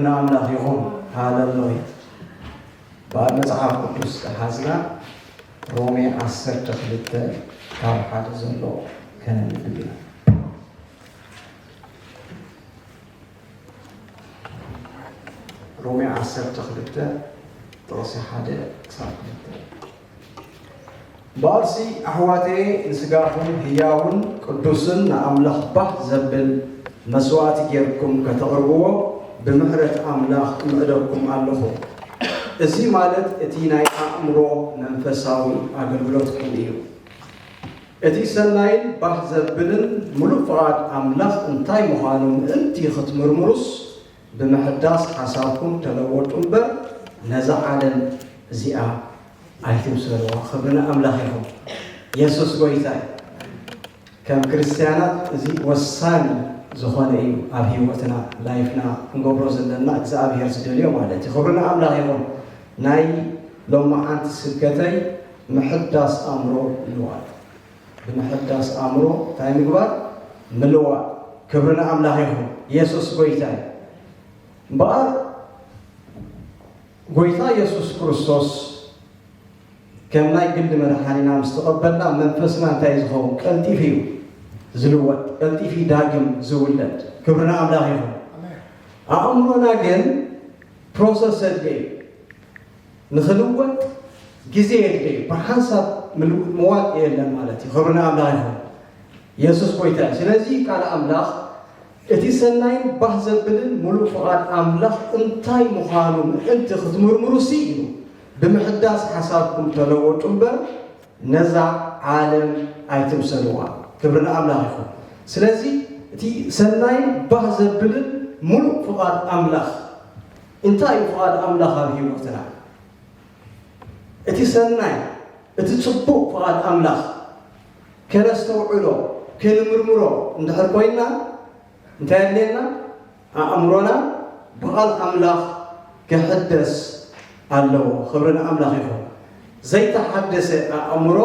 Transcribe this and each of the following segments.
ንኣምላኽ ይኹን። ሃለሉያ። ብኣብ መጽሓፍ ቅዱስ ዝሓዝና ሮሜ ዓሰርተ ክልተ ካብ ሓደ ዘሎ ከነንብብ ኢና። ሮሜ ዓሰርተ ክልተ ጥቕሲ ሓደ ክሳብ ክልተ። እምበኣርሲ ኣሕዋተየ፣ ንስጋኹም ህያውን ቅዱስን ንኣምላኽ ባህ ዘብል መስዋእቲ ጌርኩም ከተቕርብዎ ብምሕረት ኣምላኽ እምዕደኩም ኣለኹ። እዚ ማለት እቲ ናይ ኣእምሮ መንፈሳዊ ኣገልግሎትኩም እዩ። እቲ ሰናይን ባህ ዘብልን ምሉእ ፍቓድ ኣምላኽ እንታይ ምዃኑ ምእንቲ ክትምርምሩስ፣ ብምሕዳስ ሓሳብኩም ተለወጡ እምበር፣ ነዛ ዓለም እዚኣ ኣይትምሰልዋ። ክብሪ ንኣምላኽ ይኹን። የሱስ ጎይታ እዩ። ከም ክርስትያናት እዚ ወሳኒ ዝኾነ እዩ ኣብ ህይወትና፣ ላይፍና ክንገብሮ ዘለና እግዚኣብሔር ዝደልዮ ማለት እዩ። ክብሪ ንኣምላኽ ይኹን። ናይ ሎማዓንቲ ስብከተይ ምሕዳስ ኣእምሮ ይዋል። ብምሕዳስ ኣእምሮ እንታይ ምግባር? ምልዋጥ። ክብሪ ንኣምላኽ ይኹን። የሱስ ጎይታ እዩ። እምበኣር ጎይታ የሱስ ክርስቶስ ከም ናይ ግሊ መድሓኒና ምስ ተቐበልና መንፈስና እንታይ እዩ ዝኸውን? ቀልጢፉ እዩ ዝልወጥ። ቀልጢፉ እዩ ዳግም ዝውለድ። ክብሪ ንኣምላኽ ይኹን። ኣእምሮና ግን ፕሮሰስ የድልዮ እዩ። ንኽልወጥ ግዜ የድልዮ እዩ። ብሓንሳብ ምልው-፣ ምዋጥ የለን ማለት እዩ። ክብሪ ንኣምላኽ ይኹን። የሱስ ጎይታ እዩ። ስለዚ ቃል ኣምላኽ እቲ ሰናይን ባህ ዘብልን ምሉእ ፍቓድ ኣምላኽ እንታይ ምዃኑ ምእንቲ ክትምርምሩሲ ኢሉ ብምሕዳስ ሓሳብኩም ተለወጡ እምበር ነዛ ዓለም ኣይትምሰልዋ። ክብሪ ንኣምላኽ ይኹን። ስለዚ እቲ ሰናይን ባህ ዘብልን ምሉእ ፍቓድ ኣምላኽ እንታይ እዩ? ፍቓድ ኣምላኽ ኣብ ህይወትና እቲ ሰናይ፣ እቲ ጽቡቕ ፍቓድ ኣምላኽ ከነስተውዕሎ፣ ክንምርምሮ እንድሕር ኮይንና፣ እንታይ ኣድልየና? ኣእምሮና ብቓል ኣምላኽ ክሕደስ ኣለዎ። ክብሪ ንኣምላኽ ይኹን። ዘይተሓደሰ ኣእምሮ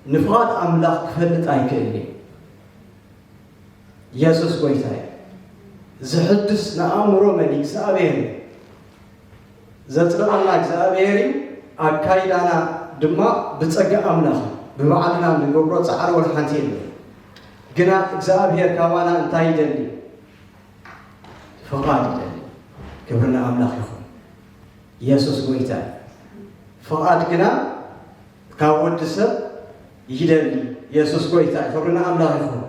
ንፍቓድ ኣምላኽ ክፈልጥ ኣይክእልን እዩ። የሱስ ጎይታ እዩ። ዝሕድስ ንኣእምሮ መን እዩ? እግዚኣብሔር እዩ። ዘጽድቐና እግዚኣብሔር እዩ። ኣካይዳና ድማ ብጸጋ ኣምላኽ እዩ። ብባዕልና እንገብሮ ጻዕሪ ወላ ሓንቲ የለን። ግና እግዚኣብሔር ካባና እንታይ ይደሊ? ፍቓድ ይደሊ። ክብሪ ንኣምላኽ ይኹን። የሱስ ጎይታ እዩ። ፍቓድ ግና ካብ ወዲ ሰብ ይደሊ። የሱስ ጎይታ እዩ። ክብሪ ንኣምላኽ ይኹን።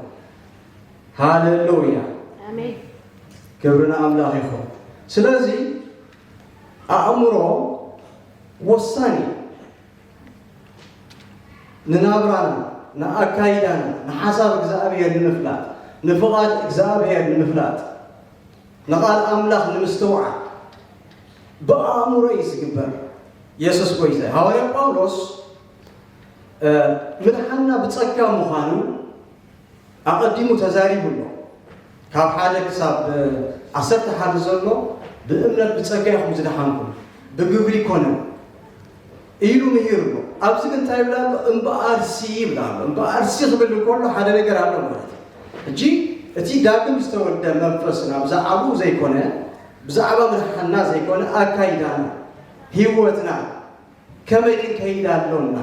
ሃሌሉያ። ኣሜን። ክብሪ ንኣምላኽ ይኹን። ስለዚ ኣእምሮ ወሳኒ እዩ። ንናብራና፣ ንኣካይዳና፣ ንሓሳብ እግዚኣብሔር ንምፍላጥ፣ ንፍቓድ እግዚኣብሔር ንምፍላጥ፣ ንቓል ኣምላኽ ንምስትውዓል ብኣእምሮ እዩ ዝግበር። የሱስ ጎይታ እዩ። ሃዋርያ ጳውሎስ፣ እ፣ ምድሓንና ብጸጋ ምዃኑ ኣቐዲሙ ተዛሪቡ ኣሎ። ካብ ሓደ ክሳብ ዓሰርተ ሓደ ዘሎ ብእምነት ብጸጋ ኢኹም ዝደሓንኩም፣ ብግብሪ ኣይኮነን ኢሉ ምሂሩ ኣሎ። ኣብዚ ግን እንታይ ይብል ኣሎ? እምበኣርሲ ይብል ኣሎ። እምበኣርሲ ክብል እንከሎ ሓደ ነገር ኣሎ ማለት እዩ። ሕጂ እቲ ዳግም ዝተወልደ መንፈስና ብዛዕባኡ ዘይኮነ፣ ብዛዕባ ምድሓንና ዘይኮነ፣ ኣካይዳና፣ ህይወትና ከመይ ክንከይድ ኣሎና?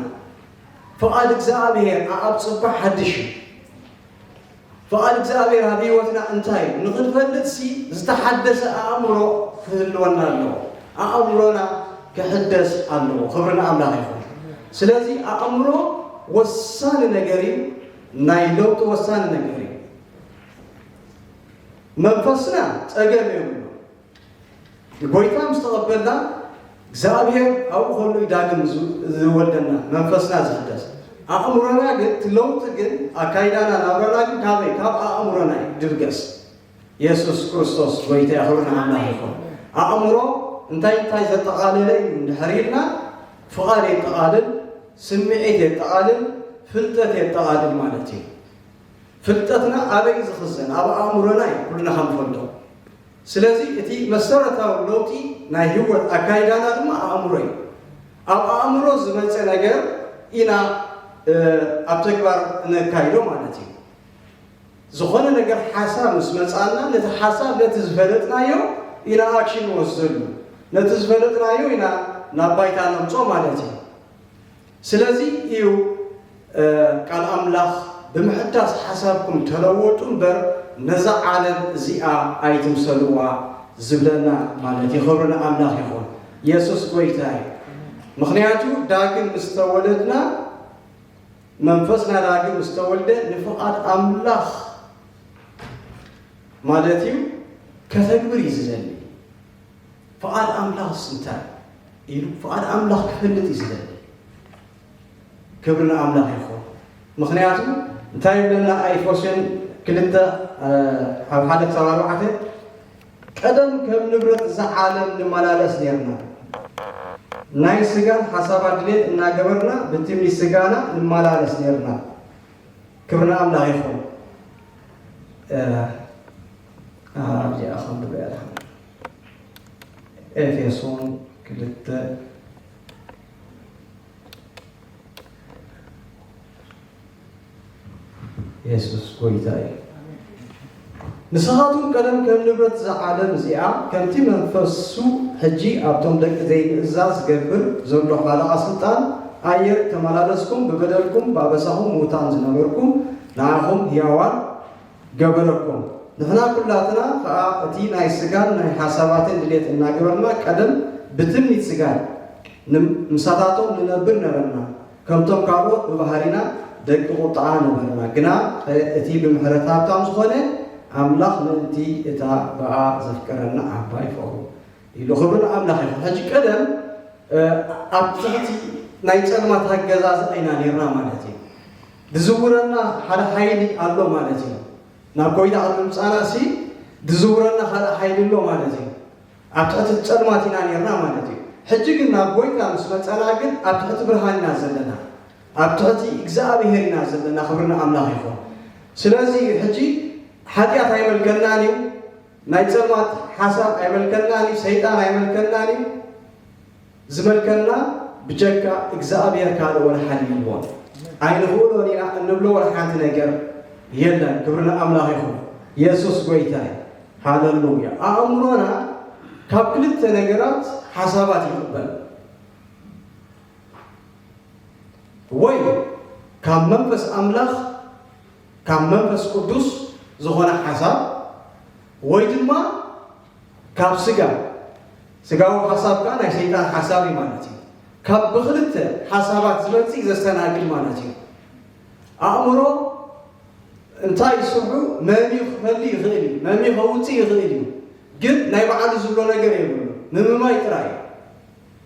ፍቓድ እግዚኣብሔር ኣብ ጽባሕ ሓድሽ እዩ። ፍቓድ እግዚኣብሔር ኣብ ህይወትና እንታይ እዩ? ንኽንፈልጥሲ ዝተሓደሰ ኣእምሮ ክህልወና ኣለዎ። ኣእምሮና ክሕደስ ኣለዎ። ክብሪ ንኣምላኽ ይኹን። ስለዚ ኣእምሮ ወሳኒ ነገር እዩ። ናይ ለውጢ ወሳኒ ነገር እዩ። መንፈስና ጸገም የብሉ። ንጎይታ ምስ ተቐበልና እግዚኣብሔር ኣብኡ ከሎ እዩ ዳግም ዝ-፣ ዝወልደና፣ መንፈስና ዝሕደስ። ኣእምሮና ግን፣ እቲ ለውጢ ግን፣ ኣካይዳና፣ ናብራና ግን ካበይ? ካብ ኣእምሮና እዩ ድብገስ። የሱስ ክርስቶስ ጎይታ እዩ። ክብሪ ንኣምላኽ ይኹን። ኣእምሮ እንታይ እንታይ ዘጠቓለለ እዩ እንድሕር ኢልና፣ ፍቓድ የጠቓልል፣ ስምዒት የጠቓልል፣ ፍልጠት የጠቓልል ማለት እዩ። ፍልጠትና ኣበይ እዩ ዝኽዘን? ኣብ ኣእምሮና እዩ፣ ኩልና ከም ንፈልጦ። ስለዚ እቲ መሰረታዊ ለውጢ ናይ ህይወት ኣካይዳና ድማ ኣእምሮ እዩ። ኣብ ኣእምሮ ዝመጸ ነገር ኢና፣ እ፣ ኣብ ተግባር ነካይዶ ማለት እዩ። ዝኾነ ነገር ሓሳብ ምስ መጻና፣ ነቲ ሓሳብ፣ ነቲ ዝፈለጥናዮ ኢና ኣክሽን ንወስደሉ። ነቲ ዝፈለጥናዮ ኢና ናብ ባይታ ነምጾ ማለት እዩ። ስለዚ እዩ ቃል ኣምላኽ ብምሕዳስ ሓሳብኩም ተለወጡ እምበር ነዛ ዓለም እዚኣ ኣይትምሰልዋ ዝብለና ማለት እዩ። ክብሪ ንኣምላኽ ይኹን። የሱስ ጎይታ እዩ። ምኽንያቱ ዳግም ምስ ተወለድና መንፈስና ዳግም ምስ ተወልደ ንፍቓድ ኣምላኽ ማለት እዩ ከተግብር እዩ ዝደሊ። ፍቓድ ኣምላኽስ እንታይ ኢሉ ፍቓድ ኣምላኽ ክፈልጥ እዩ ዝደሊ። ክብሪ ንኣምላኽ ይኹን። ምኽንያቱ እንታይ ይብለና? ኤፌሶን ክልተ ኣብ ሓደ ክሳብ ኣርባዕተ፣ ቀደም ከም ንብረት እዛ ዓለም ንመላለስ ነርና፣ ናይ ስጋን ሓሳባ ድሌት እናገበርና ብትምኒት ስጋና ንመላለስ ነርና። ክብሪ ንኣምላኽ ይኹን። ኣብዚኣ ከም ንሪኣ ኤፌሶን ክልተ። የሱስ ጎይታ እዩ። ንስኻትኩም ቀደም ከም ንብረት እዛ ዓለም እዚኣ ከምቲ መንፈሱ ሕጂ ኣብቶም ደቂ ዘይምእዛዝ ዝገብር ዘሎ ሓለቓ ስልጣን ኣየር ተመላለስኩም፣ ብበደልኩም ብኣበሳኹም ምዉታን ዝነበርኩም ንዓኹም ህያዋን ገበረኩም። ንሕና ኩላትና ከኣ እቲ ናይ ስጋን ናይ ሓሳባትን ድሌት እናገበርና ቀደም ብትምኒት ስጋን ምሳታቶም ንነብር ነበርና። ከምቶም ካልኦት ብባህሪና ደቂ ቁጥዓ ነበርና። ግና እቲ ብምሕረት ሃብታም ዝኾነ ኣምላኽ ምእንቲ እታ ብኣ ዘፍቀረና ዓባይ ፍቕሩ ኢሉ። ክብሪ ንኣምላኽ ይኹን። ሕጂ ቀደም ኣብ ትሕቲ ናይ ጸልማት ኣገዛዝኣ ኢና ነርና ማለት እዩ። ዝዝውረና ሓደ ሓይሊ ኣሎ ማለት እዩ። ናብ ጎይታ ቅድሚ ምጻና ሲ ዝዝውረና ካልእ ሓይሊ ኣሎ ማለት እዩ። ኣብ ትሕቲ ጸልማት ኢና ነርና ማለት እዩ። ሕጂ ግን ናብ ጎይታ ምስ መጻና ግን ኣብ ትሕቲ ብርሃን ኢና ዘለና። ኣብ ትሕቲ እግዚኣብሔር ኢና ዘለና። ክብሪ ንኣምላኽ ይኹን። ስለዚ ሕጂ ሓጢኣት ኣይመልከናን እዩ። ናይ ጸልማት ሓሳብ ኣይመልከናን እዩ። ሰይጣን ኣይመልከናን እዩ። ዝመልከና ብጀካ እግዚኣብሔር ካልእ ወላ ሓይሊ የልቦን። ኣይንኽእሎን ኢና እንብሎ ወላ ሓንቲ ነገር የለን። ክብሪ ንኣምላኽ ይኹን። የሱስ ጎይታ እዩ። ሃለሉያ። ኣእምሮና ካብ ክልተ ነገራት ሓሳባት ይቕበል። ወይ ካብ መንፈስ ኣምላኽ፣ ካብ መንፈስ ቅዱስ ዝኾነ ሓሳብ፣ ወይ ድማ ካብ ስጋ፣ ስጋዊ ሓሳብ ከኣ ናይ ሰይጣን ሓሳብ እዩ ማለት እዩ። ካብ ብኽልተ ሓሳባት ዝመጽእ ዘስተናግድ ማለት እዩ። ኣእምሮ እንታይ ይስርሑ መምዩ ክፈሊ ይኽእል እዩ፣ መምዩ ከውጽእ ይኽእል እዩ። ግን ናይ ባዕሉ ዝብሎ ነገር የብሉ፣ ምምማይ ጥራይ እዩ።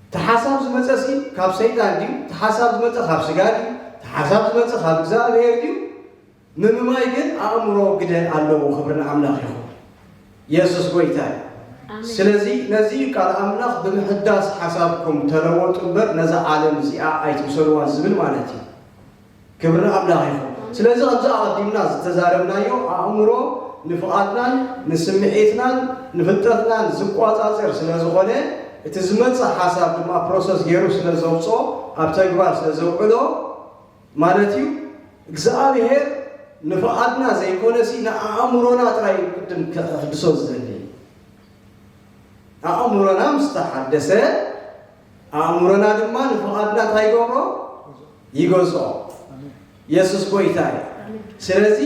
እቲ ሓሳብ ዝመጸ ሲ ካብ ሰይጣን ድዩ? እቲ ሓሳብ ዝመጸ ካብ ስጋ ድዩ? እቲ ሓሳብ ዝመጸ ካብ እግዚኣብሔር ድዩ? ምምማይ ግን ኣእምሮ ግደ ኣለዎ። ክብሪ ንኣምላኽ ይኹን። የሱስ ጎይታ እዩ። ኣሜን። ስለዚ ነዚ እዩ ቃል ኣምላኽ ብምሕዳስ ሓሳብኩም ተለወጡ እምበር ነዛ ዓለም እዚኣ ኣይትምሰልዋ ዝብል ማለት እዩ። ክብሪ ንኣምላኽ ይኹን። ስለዚ ከምዚ ኣቐዲምና ዝተዛረብናዮ ኣእምሮ ንፍቓድናን ንስምዒትናን ንፍልጠትናን ዝቋጻጸር ስለ ዝኾነ እቲ ዝመጽእ ሓሳብ ድማ ፕሮሰስ ገይሩ ስለ ዘውፅኦ ኣብ ተግባር ስለ ዘውዕሎ ማለት እዩ። እግዚኣብሔር ንፍቓድና ዘይኮነሲ ንኣእምሮና ጥራይ እዩ ቅድም ክሕድሶ ዝደሊ። ኣእምሮና ምስ ተሓደሰ ኣእምሮና ድማ ንፍቓድና እንታይ ይገብሮ? ይገዝኦ። የሱስ ጎይታ እዩ። ስለዚ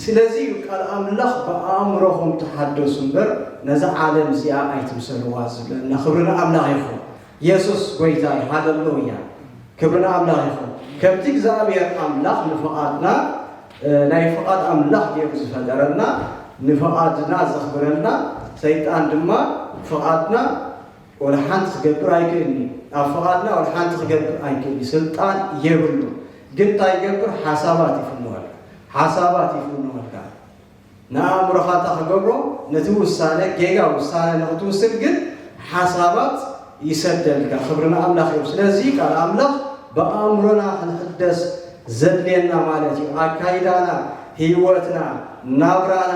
ስለዚ እዩ ቃል ኣምላኽ ብኣእምሮኹም ተሓደሱ እምበር ነዛ ዓለም እዚኣ ኣይትምሰልዋ ዝብለና። ክብሪ ንኣምላኽ ይኹን። የሱስ ጎይታ እዩ። ሃለሉያ። ክብሪ ንኣምላኽ ይኹን። ከምቲ እግዚኣብሔር ኣምላኽ ንፍቓድና ናይ ፍቓድ ኣምላኽ ገይሩ ዝፈጠረና ንፍቓድና ዘኽብረልና ሰይጣን ድማ ፍቓድና ወላ ሓንቲ ክገብር ኣይክእልን እዩ። ኣብ ፍቓድና ወላ ሓንቲ ክገብር ኣይክእልን እዩ። ስልጣን የብሉ። ግን እንታይ ይገብር? ሓሳባት ይፍንወልካ። ሓሳባት ይፍንወልካ። ንኣእምሮኻ እንታይ ክገብሮ? ነቲ ውሳነ፣ ጌጋ ውሳነ ንኽትውስን ግን ሓሳባት ይሰደልካ። ክብሪ ንኣምላኽ እዩ። ስለዚ ቃል ኣምላኽ ብኣእምሮና ክንሕደስ ዘድልየና ማለት እዩ። ኣካይዳና፣ ህይወትና፣ ናብራና፣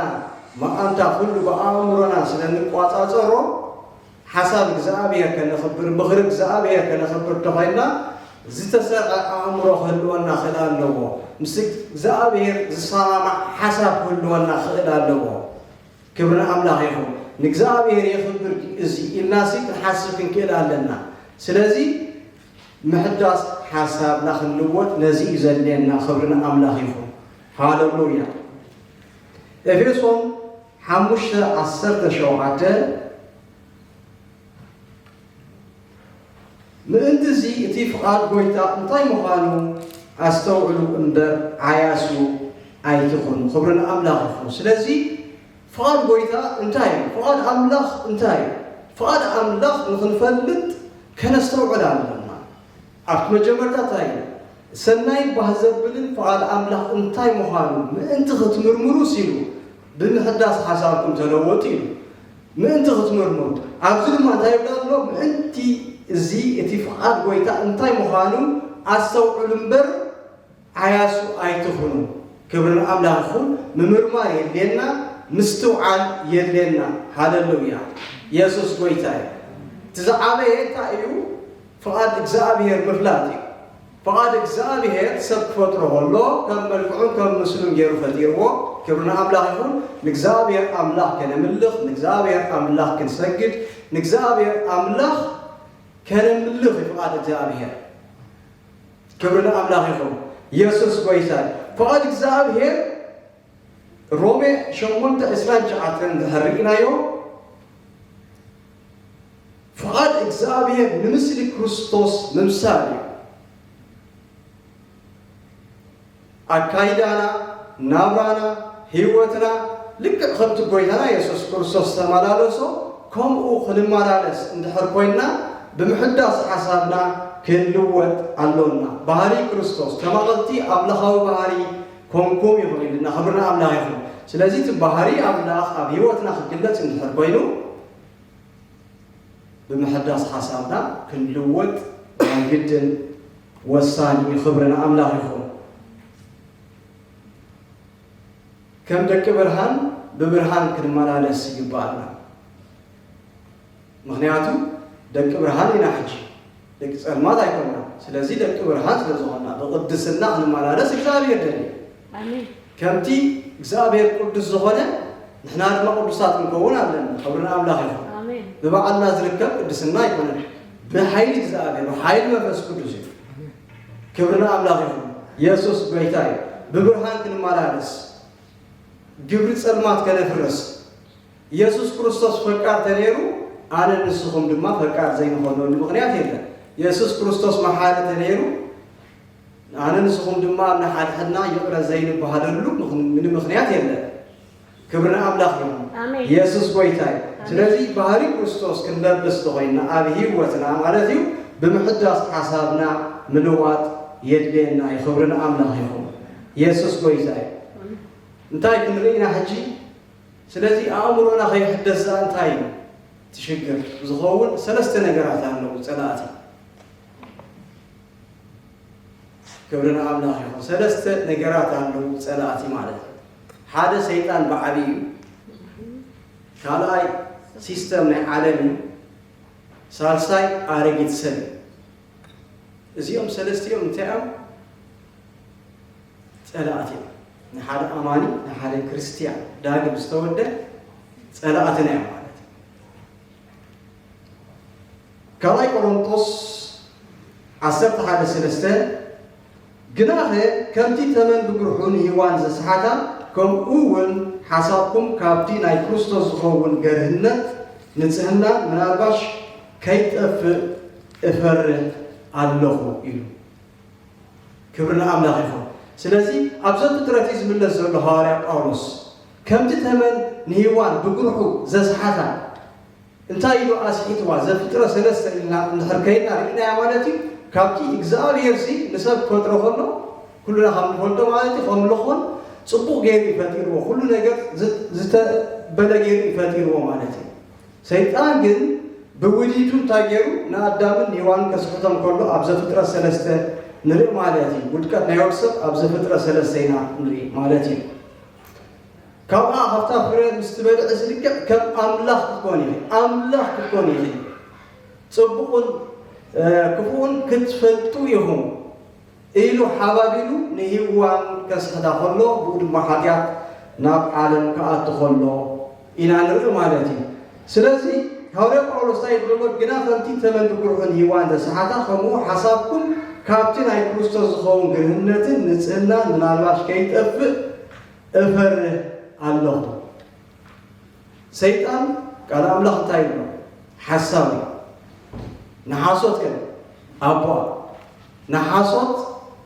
መኣንታ ኩሉ ብኣእምሮና ስለ ንቋጻጸሮ ሓሳብ እግዚኣብሔር ከነኽብር፣ ምኽሪ እግዚኣብሔር ከነኽብር እንተኾይንና ዝተሰርዐ ኣእምሮ ክህልወና ክእል ኣለዎ። ምስ እግዚኣብሔር ዝሰማማዕ ሓሳብ ክህልወና ክእል ኣለዎ። ክብሪ ንኣምላኽ ይኹን። ንእግዚኣብሔር የኽብር እዚ ኢልናሲ ክንሓስብ ክንክእል ኣለና። ስለዚ ምሕዳስ ሓሳብና ክንልወጥ ነዚ እዩ ዘድልየና። ክብሪ ንኣምላኽ ይኹን። ሃሌሉያ። ኤፌሶን ሓሙሽተ ዓሰርተ ሸውዓተ፣ ምእንቲ እዚ እቲ ፍቓድ ጎይታ እንታይ ምዃኑ ኣስተውዕሉ እምበር ዓያሱ ኣይትኹኑ። ክብሪ ንኣምላኽ ይኹን። ስለዚ ፍቓድ ጎይታ እንታይ እዩ? ፍቓድ ኣምላኽ እንታይ እዩ? ፍቓድ ኣምላኽ ንኽንፈልጥ ከነስተውዕል ኣለና። ኣብቲ መጀመርታ እንታይ እዩ? ሰናይን ባህ ዘብልን ፍቓድ ኣምላኽ እንታይ ምዃኑ ምእንቲ ክትምርምሩ ሲሉ ብምሕዳስ ሓሳብኩም ተለወጡ ኢሉ። ምእንቲ ክትምርምሩ። ኣብዚ ድማ እንታይ ይብል ኣሎ? ምእንቲ እዚ እቲ ፍቓድ ጎይታ እንታይ ምዃኑ ኣስተውዕሉ እምበር ዓያሱ ኣይትኹኑ። ክብሪ ንኣምላኽ ይኹን። ምምርማር የድልየና፣ ምስትውዓል የድልየና። ሃሌሉያ። የሱስ ጎይታ እዩ። እቲ ዝዓበየ እንታይ እዩ? ፍቓድ እግዚኣብሔር ምፍላጥ እዩ። ፍቓድ እግዚኣብሔር ሰብ ክፈጥሮ ከሎ ከም መልክዑን ከም ምስሉን ገይሩ ፈጢርዎ። ክብሪ ንኣምላኽ ይኹን። ንእግዚኣብሔር ኣምላኽ ከነምልኽ፣ ንእግዚኣብሔር ኣምላኽ ክንሰግድ፣ ንእግዚኣብሔር ኣምላኽ ከነምልኽ እዩ ፍቓድ እግዚኣብሔር። ክብሪ ንኣምላኽ ይኹን። የሱስ ጎይታ እዩ። ፍቓድ እግዚኣብሔር ሮሜ ሸሞንተ ዕስራን ትሽዓተን እንድሕር ርኢናዮ፣ ፍቓድ እግዚኣብሔር ንምስሊ ክርስቶስ ምምሳል እዩ። ኣካይዳና፣ ናብራና፣ ህይወትና ልክዕ ከምቲ ጎይታና የሱስ ክርስቶስ ዝተመላለሶ ከምኡ ክንመላለስ እንድሕር ኮይንና ብምሕዳስ ሓሳብና ክንልወጥ ኣሎና። ባህሪ ክርስቶስ፣ ተማቐልቲ ኣምላኻዊ ባህሪ ኮንኩም ይኹን ኢልና ክብሪ ንኣምላኽ ይኹን። ስለዚ እቲ ባህሪ ኣምላኽ ኣብ ህይወትና ክግለጽ እንድሕር ኮይኑ ብምሕዳስ ሓሳብና ክንልወጥ ናይ ግድን ወሳኒ እዩ። ክብሪ ንኣምላኽ ይኹን። ከም ደቂ ብርሃን ብብርሃን ክንመላለስ ይግባኣና። ምኽንያቱ ደቂ ብርሃን ኢና ሕጂ፣ ደቂ ጸልማት ኣይኮንና። ስለዚ ደቂ ብርሃን ስለ ዝኾንና ብቕድስና ክንመላለስ እግዚኣብሔር ደልዩ። ኣሜን። ከምቲ እግዚኣብሔር ቅዱስ ዝኾነ ንሕና ድማ ቅዱሳት ክንከውን ኣለና። ክብሪ ንኣምላኽ ይኹን። ኣሜን። ብባዕልና ዝርከብ ቅድስና ኣይኮነን። ብሓይሊ እግዚኣብሔር፣ ብሓይሊ መንፈስ ቅዱስ እዩ። ክብሪ ንኣምላኽ ይኹን። የሱስ ጎይታ እዩ። ብብርሃን ክንመላለስ፣ ግብሪ ጸልማት ከነፍርስ። የሱስ ክርስቶስ ፈቃር ተነይሩ፣ ኣነ ንስኹም ድማ ፈቃር ዘይንኾነሉ ምኽንያት የለን። የሱስ ክርስቶስ መሓሪ ተነይሩ፣ ኣነ ንስኹም ድማ እናሓድሕድና ይቕረ ዘይንበሃለሉ ምኽ-፣ ምንም ምኽንያት የለን። ክብሪ ንኣምላኽ ይኹን። ኣሜን። የሱስ ጎይታ እዩ። ኣሜን። ስለዚ ባህሪ ክርስቶስ ክንለብስ ተኾይንና ኣብ ህይወትና ማለት እዩ፣ ብምሕዳስ ሓሳብና ምልዋጥ የድልየና እዩ። ክብሪ ንኣምላኽ ይኹን። የሱስ ጎይታ እዩ። ኣሜን። እንታይ ክንርኢ ኢና ሕጂ? ስለዚ ኣእምሮና ከይሕደስ ዘኣ እንታይ እዩ እቲ ሽግር? ዝኸውን ሰለስተ ነገራት ኣለዉ ጸላእቲ። ክብሪ ንኣምላኽ ይኹን። ሰለስተ ነገራት ኣለዉ ጸላእቲ ማለት እዩ። ሓደ ሰይጣን ብዓብዩ እዩ። ካልኣይ ሲስተም ናይ ዓለም እዩ። ሳልሳይ ኣረጊት ሰብ እዩ። እዚኦም ሰለስቲኦም እንታይ እዮም? ጸላእቲ እዮም። ንሓደ ኣማኒ፣ ንሓደ ክርስትያን ዳግም ዝተወልደ ጸላእትና እዮም ማለት እዩ። ካልኣይ ቆሮንቶስ ዓሰርተ ሓደ ሰለስተ፣ ግናኸ ከምቲ ተመን ብግርሑ ንሂዋን ዘስሓታ፣ ከምኡ እውን ሓሳብኩም ካብቲ ናይ ክርስቶስ ዝኸውን ገርህነት ንጽህና ምናልባሽ ከይጠፍእ እፈርህ ኣለኹ ኢሉ። ክብሪ ንኣምላኽ ይኹን። ስለዚ ኣብ ዘፍጥረት እዩ ዝምለስ ዘሎ ሃዋርያ ጳውሎስ። ከምቲ ተመን ንሂዋን ብግርሑ ዘስሓታ እንታይ ኢሉ ኣስሒትዋ? ዘፍጥረት ሰለስተ ኢልና እንድሕር ከይድና ርኢናያ ማለት እዩ። ካብቲ እግዚኣብሔር ሲ ንሰብ ክፈጥሮ ከሎ ኩሉና ከም ንፈልጦ ማለት እዩ፣ ከም ልኾን ጽቡቕ ገይሩ እዩ ፈጢርዎ። ኩሉ ነገር ዝ-፣ ዝተበለ ገይሩ እዩ ፈጢርዎ ማለት እዩ። ሰይጣን ግን ብውዲቱ እንታይ ገይሩ ንኣዳምን ሄዋንን ከስሕቶም ከሎ ኣብ ዘፍጥረት ሰለስተ ንርኢ ማለት እዩ። ውድቀት ናይ ወዲ ሰብ ኣብ ዘፍጥረት ሰለስተ ኢና ንርኢ ማለት እዩ። ካብኣ ካብታ ፍረ ምስ ትበልዕ ልክዕ ከም ኣምላኽ ክትኮን ኢኺ፣ ኣምላኽ ክትኮን ኢኺ፣ ጽቡቕን፣ እ፣ ክፉእን ክትፈልጡ ኢኹም ኢሉ ሓባቢሉ ንሂዋን ከስሕታ ከሎ፣ ብኡ ድማ ሓጢኣት ናብ ዓለም ክኣቱ ከሎ ኢና ንርኢ ማለት እዩ። ስለዚ ሃዋርያ ጳውሎስ እንታይ ይብሎ? ግና ከምቲ ተመን ብጉርሕን ሂዋን ተሰሓታ፣ ከምኡ ሓሳብኩም ካብቲ ናይ ክርስቶስ ዝኸውን ግርህነትን ንጽህናን ምናልባሽ ከይጠፍእ እፈርህ ኣለኹ። ሰይጣን ቃል ኣምላኽ እንታይ ይብሎ? ሓሳብ እዩ። ንሓሶት ከ ኣቦኣ ንሓሶት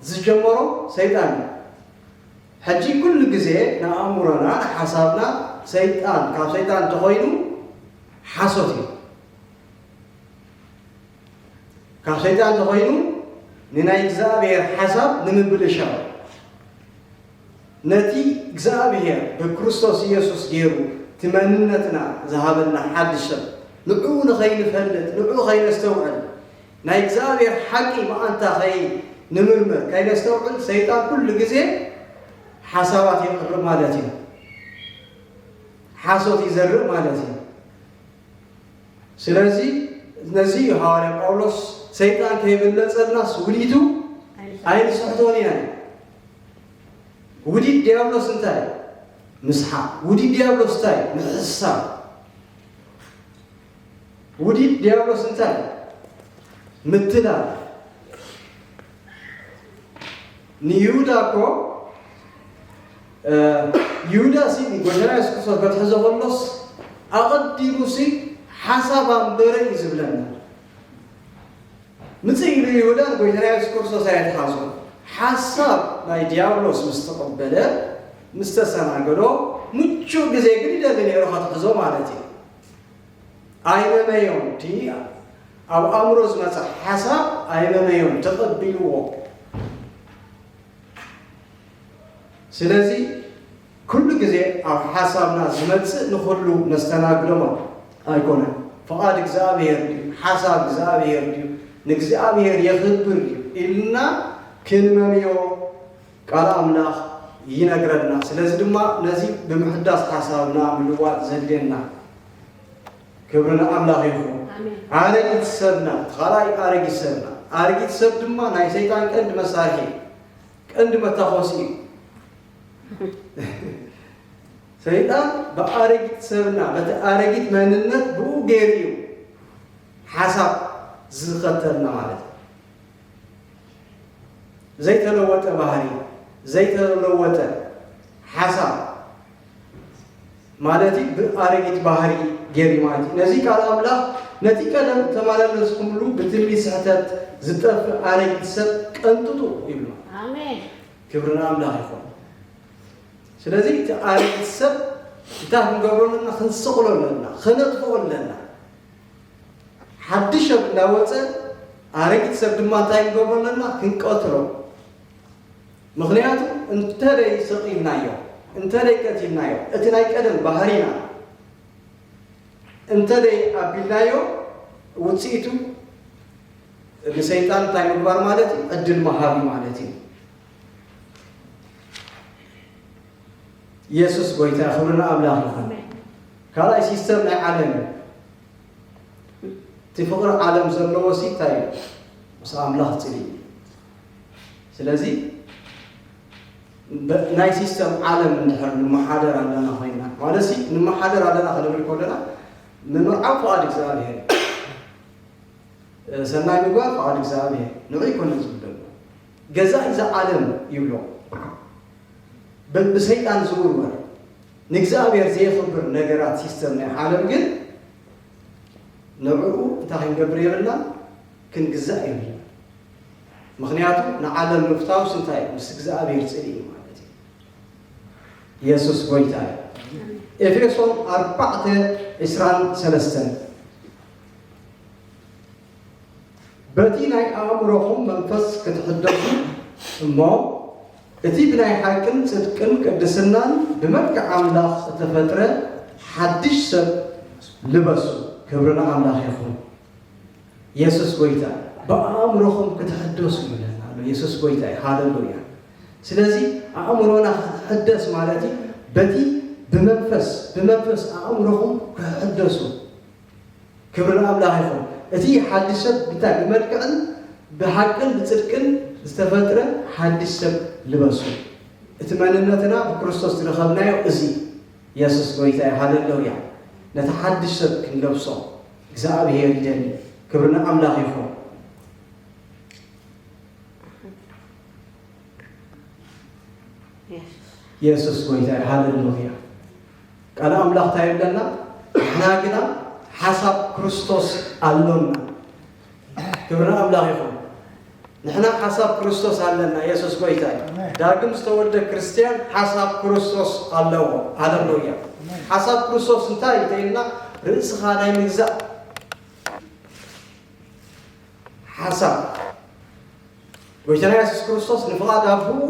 ዝጀመሮ ሰይጣን እዩ። ሕጂ ኩሉ ግዜ ንኣእምሮና ንሓሳብና ሰይጣን ካብ ሰይጣን እንተኾይኑ ሓሶት እዩ። ካብ ሰይጣን እንተኾይኑ ንናይ እግዚኣብሔር ሓሳብ ንምብልሻው ነቲ እግዚኣብሔር ብክርስቶስ ኢየሱስ ገይሩ እቲ መንነትና ዝሃበና ሓድሽ ሰብ ንዕኡ ንኸይንፈልጥ ንዕኡ ከይነስተውዕል ናይ እግዚኣብሔር ሓቂ መኣንታ ከይንምርምር ከይነስተውዕል ሰይጣን ኩሉ ግዜ ሓሳባት የቕርብ ማለት እዩ። ሓሶት ይዘርእ ማለት እዩ። ስለዚ ነዚ እዩ ሃዋርያ ጳውሎስ ሰይጣን ከይበለጸልናስ ውዲቱ ኣይንስሕቶን ኢና። ውዲት ዲያብሎስ እንታይ? ምስሓቕ። ውዲት ዲያብሎስ እንታይ? ምሕሳብ። ውዲት ዲያብሎስ እንታይ? ምትላል። ንይሁዳ እኮ ይሁዳ ሲ ጎይታና የሱስ ክርስቶስ ከትሕዞ ከሎስ ኣቐዲሙ ሲ ሓሳብ ኣንበረ እዩ ዝብለና። ምጽእ ኢሉ ይሁዳ ንጎይታና የሱስ ክርስቶስ ኣየትሓዞ። ሓሳብ ናይ ዲያብሎስ ምስ ተቐበለ ምስ ተሰናገዶ ምቹእ ግዜ ግን ይደሊ ነይሩ ከትሕዞ ማለት እዩ። ኣይመመዮን እቲ ኣብ ኣእምሮ ዝመጸ ሓሳብ ኣይመመዮን ተቐቢልዎ። ስለዚ ኩሉ ግዜ ኣብ ሓሳብና ዝመጽእ ንኹሉ ነስተናግዶ ኣይኮነን። ፍቓድ እግዚኣብሔር ድዩ ሓሳብ እግዚኣብሔር ድዩ ንእግዚኣብሔር የኽብር ድዩ ኢልና ክንመምዮ ቃል ኣምላኽ ይነግረና። ስለዚ ድማ ነዚ ብምሕዳስ ሓሳብና ምልዋጥ ዘድልየና። ክብሪ ንኣምላኽ ይኹን። ኣረጊት ሰብና፣ ካልኣይ ኣረጊት ሰብና፣ ኣረጊት ሰብ ድማ ናይ ሰይጣን ቀንዲ መሳርሒ፣ ቀንዲ መታኾሲ እዩ። ሰይጣን ብኣረጊት ሰብና፣ በቲ ኣረጊት መንነት ብኡ ገይሩ እዩ ሓሳብ ዝኸተልና ማለት እዩ። ዘይተለወጠ ባህሪ፣ ዘይተለወጠ ሓሳብ ማለት እዩ። ብኣረጊት ባህሪ ገይሩ ማለት እዩ። ነዚ ቃል ኣምላኽ ነቲ ቀደም ተመላለስኩምሉ ብትንቢት ስሕተት ዝጠፍእ ኣረጊት ሰብ ቀንጥጡ ይብሉ። ኣሜን። ክብሪ ንኣምላኽ ይኹን። ስለዚ እቲ ኣረጊት ሰብ እንታይ ክንገብሮ ኣለና? ክንስቕሎ ኣለና፣ ከነጥፍኦ ኣለና። ሓድሽ ሰብ እንዳወፀ ኣረጊት ሰብ ድማ እንታይ ክንገብሮ ኣለና? ክንቀትሎ። ምኽንያቱ እንተደይ ሰቒልናዮ፣ እንተደይ ቀቲልናዮ፣ እቲ ናይ ቀደም ባህሪና እንተደይ ኣቢልናዮ ውፅኢቱ ንሰይጣን እንታይ ምግባር ማለት እዩ? ዕድል መሃቢ ማለት እዩ። ኢየሱስ ጎይታ ክብሪ ንኣምላኽ ይኹን። ካልኣይ ሲስተም ናይ ዓለም እዩ። እቲ ፍቕሪ ዓለም ዘለዎ ሲ እንታይ እዩ? ምስ ኣምላኽ ፅልኢ እዩ። ስለዚ ናይ ሲስተም ዓለም እንድሕር ንመሓደር ኣለና ኮይና ማለት ሲ ንመሓደር ኣለና ክንብል ከለና ንምርዓው ፍቓድ እግዚኣብሔር እዩ። ሰናይ ምግባር ፍቓድ እግዚኣብሔር ንዑ ይኮነ ዝብል ዘሎ ገዛኢ እዛ ዓለም ይብሎ። ብሰይጣን ዝውርወር ንእግዚኣብሔር ዘየኽብር ነገራት ሲስተም ናይ ዓለም ግን ንዕኡ እንታይ ክንገብር የብልና? ክንግዛእ የብልና። ምኽንያቱ ንዓለም ምፍታውስ እንታይ ምስ እግዚኣብሔር ፅልኢ እዩ ማለት እዩ። ኢየሱስ ጎይታ እዩ። ኤፌሶን ኣርባዕተ ዕስራን ሰለስተን በቲ ናይ ኣእምሮኹም መንፈስ ክትሕደሱ እሞ እቲ ብናይ ሓቅን ጽድቅን ቅድስናን ብመልክዕ ኣምላኽ እተፈጥረ ሓድሽ ሰብ ልበሱ። ክብሪ ንኣምላኽ ይኹን። የሱስ ጎይታ። ብኣእምሮኹም ክትሕደሱ ይብለና ኣሎ። የሱስ ጎይታ እዩ። ሃለሉያ። ስለዚ ኣእምሮና ክትሕደስ ማለት እዩ በቲ ብመንፈስ ብመንፈስ ኣእምሮኹም ክሕደሱ። ክብሪ ንኣምላኽ ይኹን። እቲ ሓድሽ ሰብ እንታይ ብመልክዕን ብሓቅን ብጽድቅን ዝተፈጥረ ሓድሽ ሰብ ልበሱ። እቲ መንነትና ብክርስቶስ ዝረኸብናዮ እዚ የሱስ ጎይታ እዩ። ሃለሉያ። ነቲ ሓድሽ ሰብ ክንለብሶ እግዚኣብሔር ይደሊ። ክብሪ ንኣምላኽ ይኹን። የሱስ ጎይታ እዩ። ሃሌሉያ። ቃል ኣምላኽ እንታይ ይብለና? ንሕና ግና ሓሳብ ክርስቶስ ኣሎና። ክብሪ ንኣምላኽ ይኹን። ንሕና ሓሳብ ክርስቶስ ኣለና። የሱስ ጎይታ እዩ። ኣሜን። ዳግም ዝተወልደ ክርስትያን ሓሳብ ክርስቶስ ኣለዎ። ሃሌሉያ። ኣሜን። ሓሳብ ክርስቶስ እንታይ እዩ ተይልና? ርእስኻ ናይ ምግዛእ ሓሳብ። ጎይታና የሱስ ክርስቶስ ንፍቓድ ኣቦኡ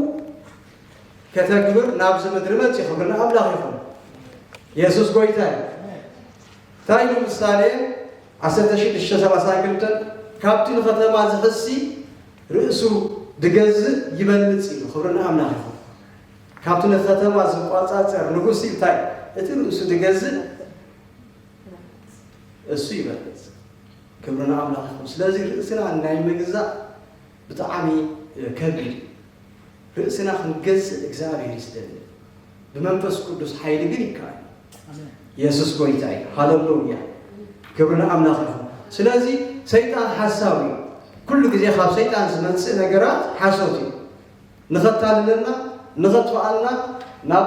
ከተግብር ናብዚ ምድሪ መጺኡ። ክብሪ ንኣምላኽ ይኹን። የሱስ ጎይታ እዩ። እንታይ ኢሉ ምሳሌ ዓሰርተ ሽዱሽተ ሰላሳ ክልተ? ካብቲ ንኸተማ ዝሕሲ ርእሱ ድገዝእ ይበልጽ ኢሉ። ክብሪ ንኣምላኽ ይኹን። ካብቲ ንኸተማ ዝቋጻጸር ንጉስ እዩ እንታይ? እቲ ርእሱ ድገዝእ እሱ ይበልጽ። ክብሪ ንኣምላኽ ይኹን። ስለዚ ርእስና ናይ ምግዛእ ብጣዕሚ፣ እ፣ ከቢድ እዩ። ርእስና ክንገዝእ እግዚኣብሔር እዩ ዝደሊ። ብመንፈስ ቅዱስ ሓይሊ ግን ይከኣል። ኣሜን። የሱስ ጎይታ እዩ። ሃሌሉያ። ክብሪ ንኣምላኽ ይኹን። ስለዚ ሰይጣን ሓሳዊ እዩ። ኩሉ ግዜ ካብ ሰይጣን ዝመጽእ ነገራት ሓሶት እዩ። ንኸታልለና፣ ንኸጥፍኣና፣ ናብ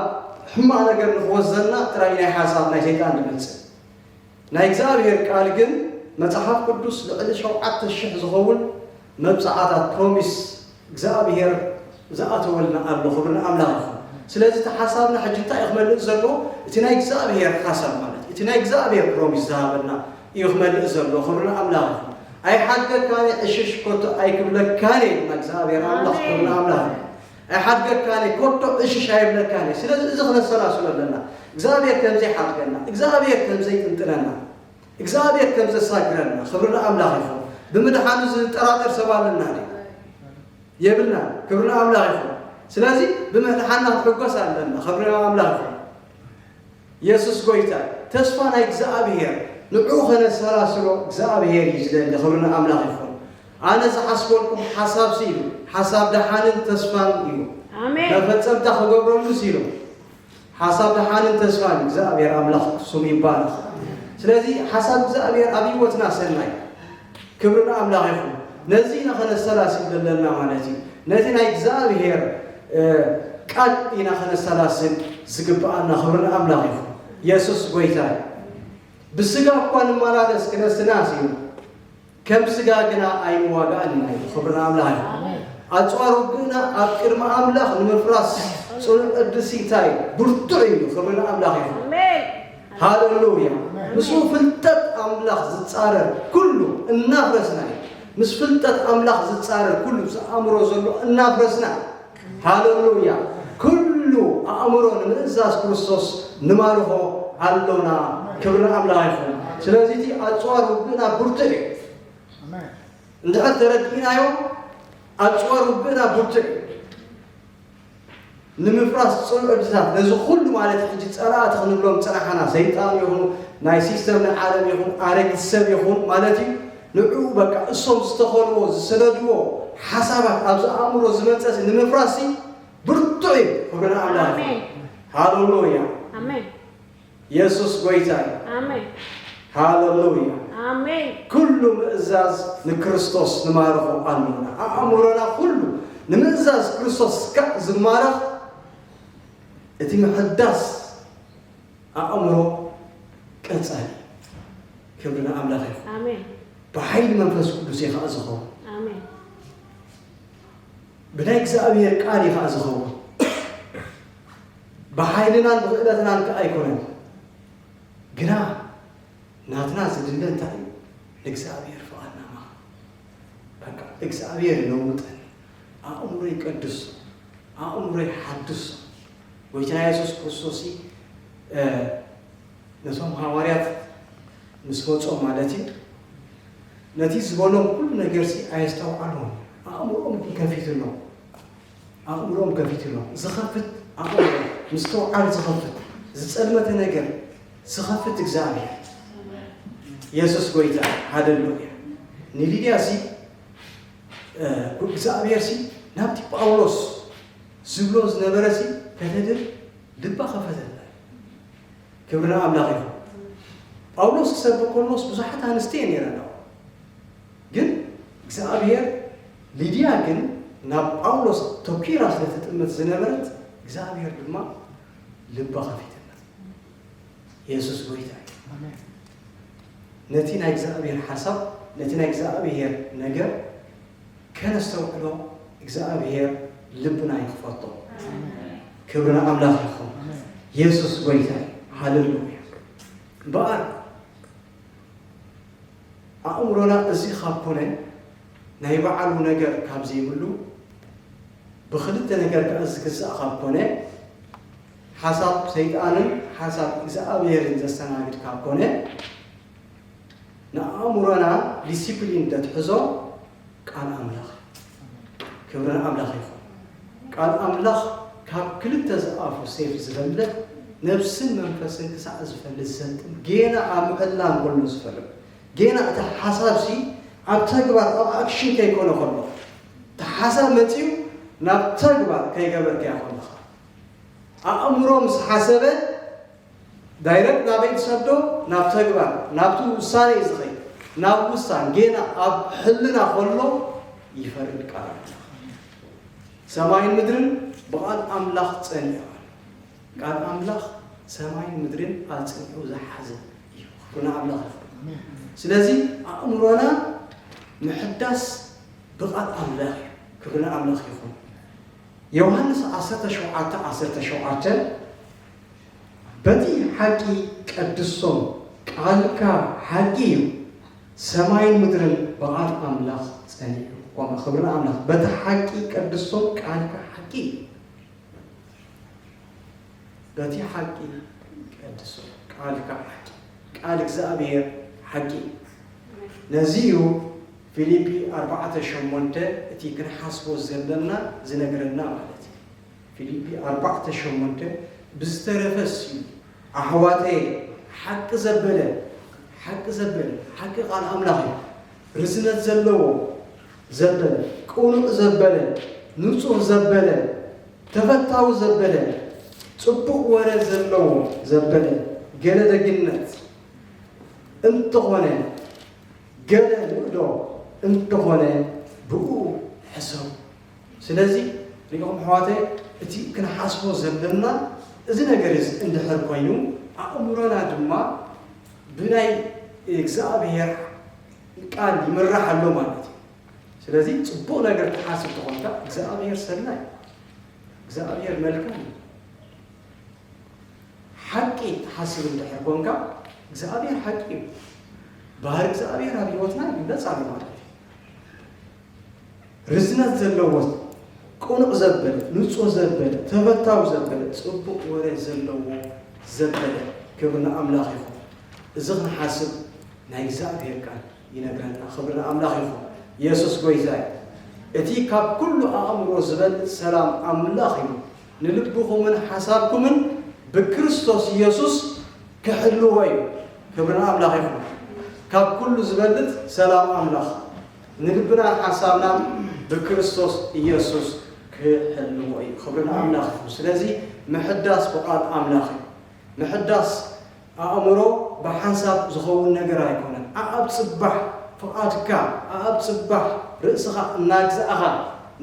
ሕማቕ ነገር ንኽወስደና ጥራይ ናይ ሓሳብ ናይ ሰይጣን ዝመጽእ። ናይ እግዚኣብሔር ቃል ግን መጽሓፍ ቅዱስ ልዕሊ ሸውዓተ ሽሕ ዝኸውን መብጽዓታት ፕሮሚስ እግዚኣብሔር ዝኣተወልና ኣሎ። ክብሪ ንኣምላኽ ይኹን። ስለዚ እቲ ሓሳብና ሕጂ እንታይ እዩ ክመልእ ዘሎ? እቲ ናይ እግዚኣብሔር ሓሳብ ማለት እቲ ናይ እግዚኣብሔር ፕሮሚስ ዝሃበና እዩ ክመልእ ዘሎ። ክብሪ ንኣምላኽ ይኹን። ኣይሓድገካን እየ፣ ዕሽሽ ኮቶ ኣይክብለካን እየ ድማ እግዚኣብሔር ኣምላኽ። ክብሪ ኣሜን። ንኣምላኽ ይኹን። ኣይሓድገካን እየ፣ ኮቶ ዕሽሽ ኣይብለካን እየ። ስለዚ እዚ ክነሰላስሎ ኣለና። እግዚኣብሔር ከምዘይ ሓድገና፣ እግዚኣብሔር ከምዘይ ጥንጥነና፣ እግዚኣብሔር ከም ዘሳግረና። ክብሪ ንኣምላኽ ይኹን። ብምድሓኑ ዝጠራጠር ሰብ ኣለና ድዩ? የብልና። ክብሪ ንኣምላኽ ይኹን። ስለዚ ብምድሓንና ክንሕጎስ ኣለና። ክብሪ ንኣምላኽ ይኹን። የሱስ ጎይታ እዩ። ተስፋ ናይ እግዚኣብሔር ንዕኡ ከነሰላስሎ እግዚኣብሔር እዩ ዝደሊ። ክብሪ ንኣምላኽ ይኹን። ኣነ ዝሓስበልኩም ሓሳብ ሲ ኢሉ፣ ሓሳብ ደሓንን ተስፋን እዩ። ኣሜን። መፈጸምታ ክገብረሉ ሲ ኢሉ፣ ሓሳብ ደሓንን ተስፋን እግዚኣብሔር ኣምላኽ ስሙ ይባረኽ። ስለዚ ሓሳብ እግዚኣብሔር ኣብ ህይወትና ሰናይ። ክብሪ ንኣምላኽ ይኹን። ነዚ ኢና ከነሰላስል ዘለና ማለት እዩ። ነቲ ናይ እግዚኣብሔር፣ እ፣ ቃል ኢና ከነሰላስል ዝግብኣና። ክብሪ ንኣምላኽ ይኹን። የሱስ ጎይታ እዩ። ብስጋ እኳ ንመላለስ ክነስናስ እዩ። ከም ስጋ ግና ኣይንዋጋእን ኢና ኢሉ። ክብሪ ንኣምላኽ ይኹን። ኣሜን። ኣጽዋር ውግእና ኣብ ቅድሚ ኣምላኽ ንምፍራስ ጽኑዕ ቅድስ እንታይ እዩ? ብርቱዕ እዩ። ክብሪ ንኣምላኽ ይኹን። ኣሜን። ሃሌሉያ። ኣሜን። ምስኡ ፍልጠት ኣምላኽ ዝጻረር ኩሉ እናፍረስና እዩ። ምስ ፍልጠት ኣምላኽ ዝጻረር ኩሉ ምስ ኣእምሮ ዘሎ እናፍረስና። ሃሌሉያ። ኩሉ ኣእምሮ ንምእዛዝ ክርስቶስ ንማርኾ ኣሎና። ክብሪ ንኣምላኽ ይኹን። ስለዚ እቲ ኣጽዋር ውግእና ብርቱዕ እዩ። ኣሜን። እንድሕር ተረዲእናዮ ኣጽዋር ውግእና ብርቱዕ እዩ። ንምፍራስ ጽኑዕ ዕድታት ነዚ ኩሉ ማለት ሕጂ ጸላእቲ ክንብሎም ጸናሕና፣ ሰይጣን ይኹኑ፣ ናይ ሲስተም ናይ ዓለም ይኹን፣ ኣረጊት ሰብ ይኹን ማለት እዩ። ንዕኡ በቃ እሶም ዝተኸልዎ፣ ዝሰነድዎ ሓሳባት ኣብዚ ኣእምሮ ዝመጸሲ ንምፍራስ ብርቱዕ እዩ። ክብሪ ንኣምላኽ። ኣሜን። ሃሌሉያ። ኣሜን። የሱስ ጎይታ እዩ። ኣሜን። ሃሌሉያ። ኣሜን። ኩሉ ምእዛዝ ንክርስቶስ ንማርኾ ኣሎና። ኣእምሮና ኩሉ ንምእዛዝ ክርስቶስ እስካዕ ዝማረኽ እቲ ምሕዳስ ኣእምሮ ቀጻሊ። ክብሪ ንኣምላኽ ይኹን። ኣሜን። ብሓይሊ መንፈስ ቅዱስ እዩ ኸኣ ዝኸውን። ኣሜን። ብናይ እግዚኣብሔር ቃል እዩ ኸዓ ዝኸውን። ብሓይልናን ብኽእለትናን ከኣ ኣይኮነን። ግና ናትና ዝድለ እንታይ እዩ? ንእግዚኣብሔር ፍቓድና ምሃብ። በቃ እግዚኣብሔር ይለውጠኒ። ኣእምሮይ ቀድሶ፣ ኣእምሮይ ሓድሶ። ጎይታና የሱስ ክርስቶስ እ፣ ነቶም ሃዋርያት ምስ መጾም ማለት እዩ፣ ነቲ ዝበሎም ኩሉ ነገርሲ ኣየስተውዓልዎን። ኣእምሮኦም ግን ከፊትሎም። ኣእምሮኦም ከፊትሎም። ዝኸፍት ኣእምሮ፣ ምስትውዓል ዝኸፍት፣ ዝጸልመተ ነገር ዝኸፍት እግዚኣብሔር። የሱስ ጎይታ፣ ሃሌሉያ። ንሊድያሲ፣ እ፣ እግዚኣብሔርሲ ናብቲ ጳውሎስ ዝብሎ ዝነበረሲ ከተድር ልባ ከፈተላ። ክብሪ ንኣምላኽ ይኹን። ጳውሎስ ክሰብክ ከሎስ ብዙሓት ኣንስቲ እየን ነይረን። ግን እግዚኣብሔር፣ ሊድያ ግን ናብ ጳውሎስ ተኪራ ስለ ትጥምት ዝነበረት፣ እግዚኣብሔር ድማ ልባ ከፊተላ። የሱስ ጎይታ እዩ። ነቲ ናይ እግዚኣብሔር ሓሳብ፣ ነቲ ናይ እግዚኣብሔር ነገር ከነስተውዕሎ እግዚኣብሔር ልብና ይኽፈቶ። ክብሪ ንኣምላኽ ይኹን። የሱስ ጎይታ እዩ። ሃሌሉያ። እምበኣር ኣእምሮና እዚ ካብ ኮነ፣ ናይ ባዕሉ ነገር ካብ ዘይብሉ፣ ብኽልተ ነገር ከኣ ዝግዛእ ካብ ኮነ፣ ሓሳብ ሰይጣንን ሓሳብ እግዚኣብሔርን ዘስተናግድ ካብ ኮነ፣ ንኣእምሮና ዲሲፕሊን ዘትሕዞ ቃል ኣምላኽ። ክብሪ ንኣምላኽ ይኹን። ቃል ኣምላኽ ካብ ክልተ ዝኣፉ ሴፍ ዝበልዕ፣ ነብስን መንፈስን ክሳዕ ዝፈልጥ ዘንጥም፣ ጌና ኣብ ምዕላም ከሎ ዝፈርድ፣ ጌና እቲ ሓሳብሲ ኣብ ተግባር፣ ኣብ ኣክሽን ከይኮነ ከሎ፣ እቲ ሓሳብ መጺኡ ናብ ተግባር ከይገበርካዮ ከለኻ፣ ኣእምሮ ምስ ሓሰበ ዳይረክት ናበይ ትሰዶ? ናብ ተግባር፣ ናብቲ ውሳኔ እዩ ዝኸይድ። ናብ ውሳን ጌና ኣብ ሕልና ከሎ ይፈርድ ቃል ኣምላኽ። ሰማይን ምድርን ብቓል ኣምላኽ ጸኒዖም። ቃል ኣምላኽ ሰማይን ምድርን ኣጽኒዑ ዝሓዘ እዩ። ክብሪ ንኣምላኽ ይኹን። ስለዚ ኣእምሮና ምሕዳስ ብቓል ኣምላኽ እዩ። ክብሪ ንኣምላኽ ይኹን። ዮሃንስ ዓሰርተ ሸውዓተ ዓሰርተ ሸውዓተ፣ በቲ ሓቂ ቀድሶም፣ ቃልካ ሓቂ እዩ፣ ሰማይን ምድርን ብቓል ኣምላኽ ጸኒዑ ቆመ። ክብሪ ንኣምላኽ። በቲ ሓቂ ቀድሶም፣ ቃልካ ሓቂ እዩ። በቲ ሓቂ ቀድሶም፣ ቃልካ ሓቂ፣ ቃል እግዚኣብሔር ሓቂ እዩ። ነዚ እዩ ፊልጲ ኣርባዕተ ሸሞንተ እቲ ክንሓስቦ ዘለና ዝነግረና ማለት እዩ። ፊልጲ ኣርባዕተ ሸሞንተ፣ ብዝተረፈስ እዩ ኣሕዋተየ፣ ሓቂ ዘበለ፣ ሓቂ ዘበለ፣ ሓቂ ቃል ኣምላኽ እዩ። ርዝነት ዘለዎ ዘበለ፣ ቅኑዕ ዘበለ፣ ንጹህ ዘበለ፣ ተፈታዊ ዘበለ፣ ጽቡቕ ወረ ዘለዎ ዘበለ፣ ገለ ደግነት እንተኾነ፣ ገለ ንእዶ እንተኾነ ብኡ ሕሰቡ። ስለዚ ሪኢኹም ኣሕዋተይ፣ እቲ ክንሓስቦ ዘለና እዚ ነገር እዚ እንድሕር ኮይኑ፣ ኣእምሮና ድማ ብናይ እግዚኣብሔር ቃል ይምራሕ ኣሎ ማለት እዩ። ስለዚ ጽቡቕ ነገር ትሓስብ ተኾንካ፣ እግዚኣብሔር ሰናይ፣ እግዚኣብሔር መልካም እዩ። ሓቂ ትሓስብ እንድሕር ኮንካ፣ እግዚኣብሔር ሓቂ እዩ። ባህሪ እግዚኣብሔር ኣብ ህይወትና ይግለጽ ኣሎ ማለት እዩ። ርዝነት ዘለዎ፣ ቅኑዕ ዘበለ፣ ንጹህ ዘበለ፣ ተፈታዊ ዘበለ፣ ጽቡቕ ወረ ዘለዎ ዘበለ፣ ክብሪ ንኣምላኽ ይኹን። እዚ ክንሓስብ ናይ እግዚኣብሔር ቃል ይነግረና። ክብሪ ንኣምላኽ ይኹን። የሱስ ጎይታ እዩ። እቲ ካብ ኩሉ ኣእምሮ ዝበልጽ ሰላም ኣምላኽ እዩ፣ ንልብኹምን ሓሳብኩምን ብክርስቶስ የሱስ ክሕልዎ እዩ። ክብሪ ንኣምላኽ ይኹን። ካብ ኩሉ ዝበልጽ ሰላም ኣምላኽ ንልብናን ሓሳብናን ብክርስቶስ ኢየሱስ ክሕልዎ እዩ። ክብሪ ንኣምላኽ ይኹን። ስለዚ ምሕዳስ ብቓል ኣምላኽ እዩ። ምሕዳስ ኣእምሮ ብሓንሳብ ዝኸውን ነገር ኣይኮነን። ኣኣብ ጽባሕ ፍቓድካ፣ ኣኣብ ጽባሕ ርእስኻ እናግዛእኻ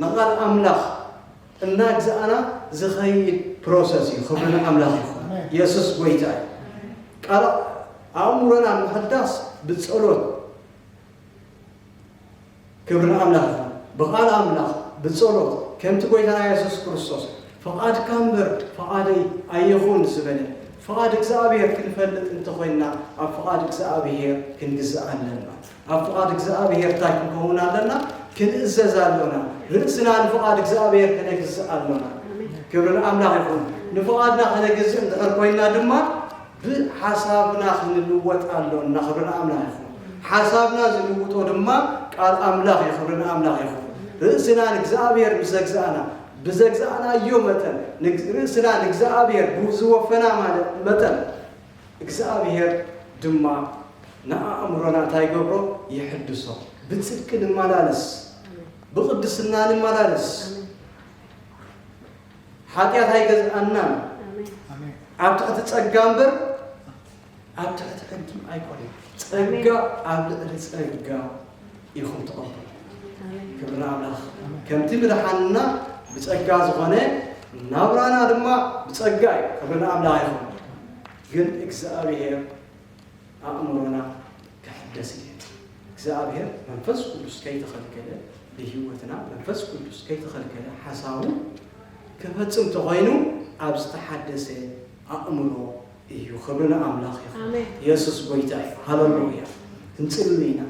ንቓል ኣምላኽ እናግዛእና ዝኸይድ ፕሮሰስ እዩ። ክብሪ ንኣምላኽ ይኹን። ኣሜን። የሱስ ጎይታ እዩ። ቃል ኣእምሮና ምሕዳስ ብጸሎት፣ ክብሪ ንኣምላኽ ይኹን። ብቓል ኣምላኽ፣ ብጸሎት፣ ከምቲ ጎይታና የሱስ ክርስቶስ፣ "ፍቓድካ እምበር ፍቓደይ ኣይኹን" ዝበለ፣ ፍቓድ እግዚኣብሔር ክንፈልጥ እንተኾይንና፣ ኣብ ፍቓድ እግዚኣብሔር ክንግዛእ ኣለና። ኣብ ፍቓድ እግዚኣብሔር እንታይ ክንከውን ኣለና? ክንእዘዝ ኣሎና። ርእስና ንፍቓድ እግዚኣብሔር ከነግዝእ ኣሎና። ክብሪ ንኣምላኽ ይኹን። ንፍቓድና ከነግዝእ እንድሕር ኮይንና ድማ፣ ብሓሳብና ክንልወጥ ኣሎና። ክብሪ ንኣምላኽ ይኹን። ሓሳብና ዝልውጦ ድማ ቃል ኣምላኽ እዩ። ክብሪ ንኣምላኽ ይኹን። ርእስና ንእግዚኣብሔር ምስ ዘግዛእና፣ ብዘግዛእናዮ መጠን፣ ንግ-፣ ርእስና ንእግዚኣብሔር ብዝወፈና ማለት መጠን፣ እግዚኣብሔር ድማ ንኣእምሮና እንታይ ይገብሮ? ይሕድሶ። ብጽድቂ ንመላለስ፣ ብቕድስና ንመላለስ። ሓጢኣት ኣይገዝኣናን። ኣሜን። ኣብ ትሕቲ ጸጋ እምበር ኣብ ትሕቲ ሕጊ ኣይኮነን። ጸጋ ኣብ ልዕሊ ጸጋ ኢኹም ትቐበሉ። ክብሪ ንኣምላኽ። ከምቲ ምድሓንና ብጸጋ ዝኾነ ናብራና ድማ ብጸጋ እዩ። ክብሪ ንኣምላኽ ይኹን። ግን እግዚኣብሔር ኣእምሮና ክሕደስ ይደሊ። እግዚኣብሔር መንፈስ ቅዱስ ከይተኸልከለ፣ ብህይወትና መንፈስ ቅዱስ ከይተኸልከለ ሓሳቡ ክፈጽም ተኾይኑ ኣብ ዝተሓደሰ ኣእምሮ እዩ። ክብሪ ንኣምላኽ ይኹን። ኣሜን። የሱስ ጎይታ እዩ። ሃለሉያ። ክንጽሊ ኢና።